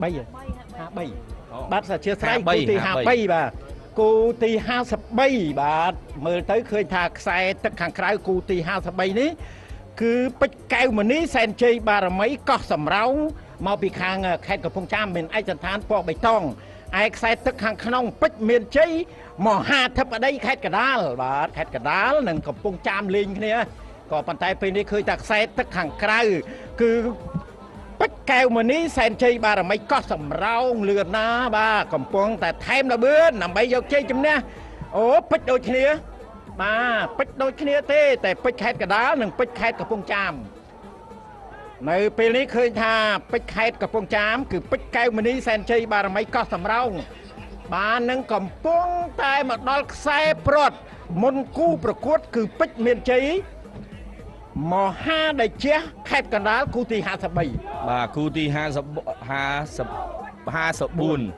53បាទអធិស្ឋានគូទី53បាទគូទី53បាទមើលទៅឃើញថាខ្សែទឹកខាងក្រៅគូទី53នេះគឺពេជ្រកែវមនីសែនជ័យបារមីកោះសំរោងមកពីខាងខេត្តកំពង់ចាមមានឯកសណ្ឋានពណ៌បៃតងឯខ្សែទឹកខាងក្នុងពេជ្រមានជ័យមហាធិបតីខេត្តកដាលបាទខេត្តកដាលនិងកំពង់ចាមលេងគ្នាក៏ប៉ុន្តែពេលនេះឃើញតែខ្សែទឹកខាងក្រៅគឺពេជ្រកែវមនីសែនជ័យបារមីកោះសំរោងលឿនណាបាទកំពុងតែថែមលបឿនដើម្បីយកជ័យជំនះអូពេជ្រដូចគ្នាបាទពេជ្រដូចគ្នាទេតែពេជ្រខេត្តកដាលនិងពេជ្រខេត្តកំពង់ចាមនៅពេលនេះឃើញថាពេជ្រខេត្តកំពង់ចាមគឺពេជ្រកែវមនីសែនជ័យបារមីកោះសំរោងបាទនឹងកំពុងតែមកដល់ខ្សែព្រាត់មុនគូប្រកួតគឺពេជ្រមានជ័យមហាដេជះខេត្តកណ្ដាលគូទី53បាទគូទី50 54